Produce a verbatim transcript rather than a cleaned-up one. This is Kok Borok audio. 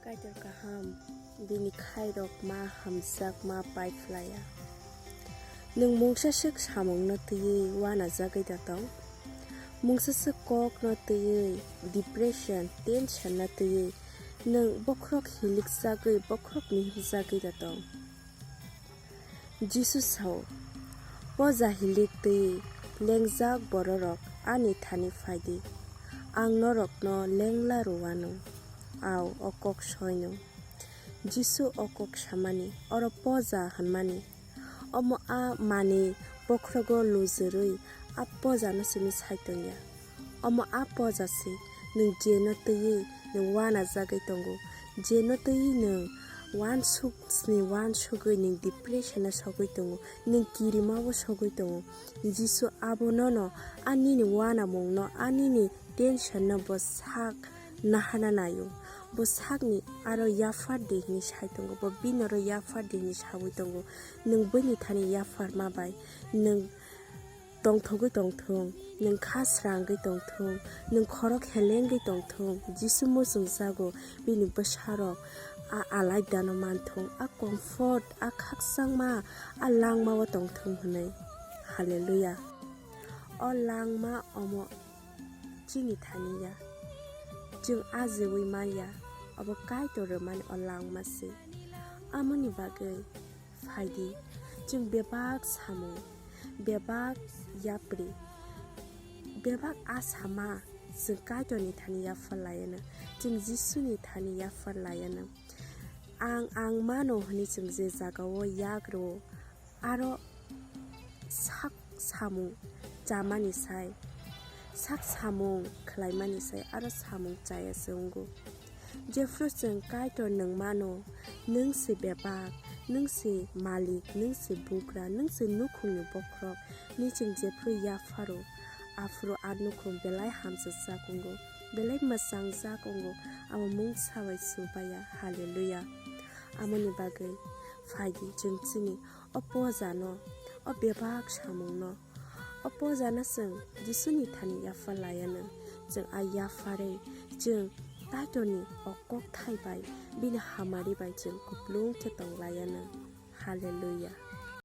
Kaitor kaham, bini khairok ma hamjak ma pai phlaiya. Nwng mungsaswk samungno twiwi uanajagwi da tong? Mungsaswk kokno twiwi, depression, tension no twiwi nwng bokhorok hilikjagwi, bokhorok mihimjagwi da tong? Jisu sao, "Poja hilik twi lengjak bororok ani thani phai di. Ang norokno lengla rw anw." Ao o kok soinw. Jisu o kok samani, oro poja hwnmani. Omo a manwi bokhorogo lujurwi a pojano simi sai tongya. Omo a poja se, nwng jeno twiwi nwng uanajagwi tongo, jeno twiwi nwng uansuk sni uansugwi nwng depression-o sogwi tongo, nwng kirimao sogwi tongo. Jisu abonono a nini uanamungno, a nini tension-no bo sak nahana naio. Bo sakni aro yaphar di hwnwi sai tongo, bo bini aro yaphar di hwnwi saui tongo. Nwng buini thani yapharma bai nwng tongthogwi tongthung, nwng kha srangwi tongthung, nwng khorok helengwi tongthung, Jisu muchungjago, bini bwsarok a alaidano manthung, a comfort, a khakchangma, a langmao tongthung hwnwi. Hallelujah. O langma omo chini thani ya. Chwng ajiui manya, obo Kaitor rwmani o langma se. Amoni bagwi phai di, chwng bebak samung, bebak yapri, bebak a sama chwng Kaitorni thani yaphar laianw, chwng Jisuni thani yaphar laianw. Ang, ang mano hwnwi chwng je jagao yak rwo, aro sak samung chamani sai, sak samung khlaimani sai aro samung chaya se wngo. Jephru chwng Kaitor nwng mano, nwng se bebak, nwng se malik, nwng se bugra, nwng se nukhungni bokhorok, hwnwi chwng jephru yapharo, aphuru a nukhung belai hamjakjak wngo, belai mwchangjak wngo, abo mungsa bai chubaya. Hallelujah. Amoni bagwi phai di, chwng chini o pojano, o bebak samungno, o pojano chwng Jisuni thani yaphar laianw. Chwng a yapharwi chwng Kaitorni o kokthai bai, bini hamari bai chwng kuplung khe tong laianw. Hallelujah.